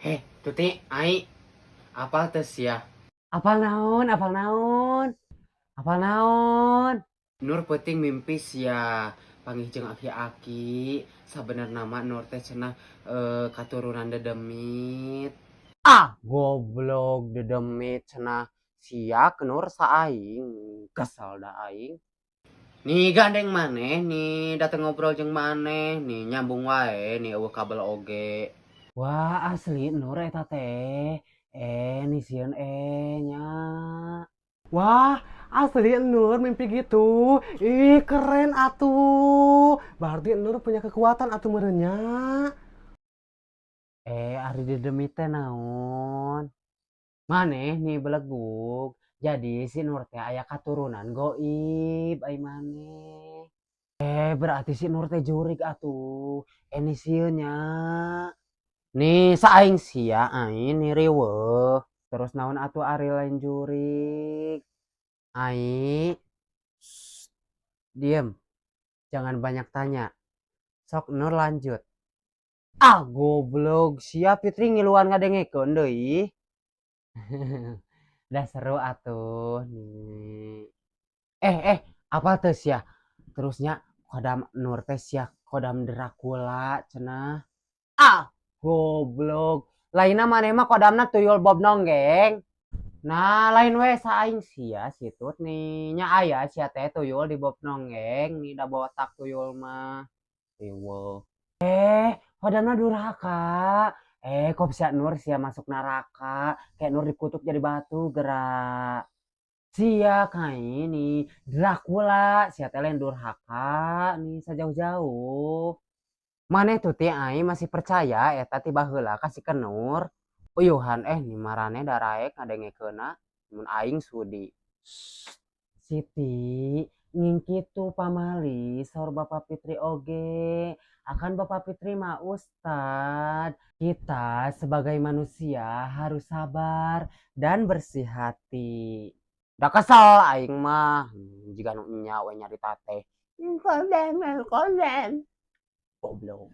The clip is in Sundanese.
Eh, Tuti, ai, apal teu sia? Apal naon, apal naon? Apal naon? Nur peuting mimpi sia panggih jeung aki-aki. Sabenerna mah Nur teh cenah katurunan dedemit. Ah, goblok, dedemit cenah. Sia ke Nur sa aing, kesel da aing. Nih gandeng maneh nih, dateng ngobrol jeung maneh nih, nyambung wae nih, euweuh kabel oge. Wah, asli Nur eta teh. Eh, nih sieun nya. Wah, asli Nur mimpi gitu. Ih, keren atuh. Berarti Nur punya kekuatan atuh meureun nya. Eh, ari dedemit teh naon? Maneh nih belegug. Jadi si Nur teh aya katurunan goib ai maneh. Eh, berarti si Nur teh jurig atuh. Eh, nih sieun nya. Nih saing sia aing nih riweuh. Terus naon atuh ari lain jurig? Ai, shh, diem. Jangan banyak tanya. Sok Nur lanjut. Ah, goblok, sia Fitri ngiluan ngadengekeun deui. Dah seru atuh nih. Eh, eh, apa teu sia? Terusnya kodam Nur teh sia kodam Dracula cenah. Ah, goblok. Lainna maneh mah kodamna tuyul Bob Nonggeng. Nah, lain we saing sia situt nih. Nya aya sia teh tuyul di Bob Nonggeng nih, da botak tuyul mah. Riweuh. Eh, kodamna durhaka. Eh, kok bisa Nur sia masuk neraka? Kayak Nur dikutuk jadi batu gerak. Sia kaini Dracula sia teh lain durhaka nih sajauh-jauh. Maneh tuh ti aing masih percaya eta ti baheula ka si Kenur. Uyuhan eh nih marane daraek ngadengekeunna mun aing sudi. Siti, nging kitu pamali saur Bapak Fitri oge. Akan Bapak Fitri mah ustad. Kita sebagai manusia harus sabar dan bersih hati. Da kesel aing mah jiga nu enya we nyarita teh. Kodam, kodam. Goblok.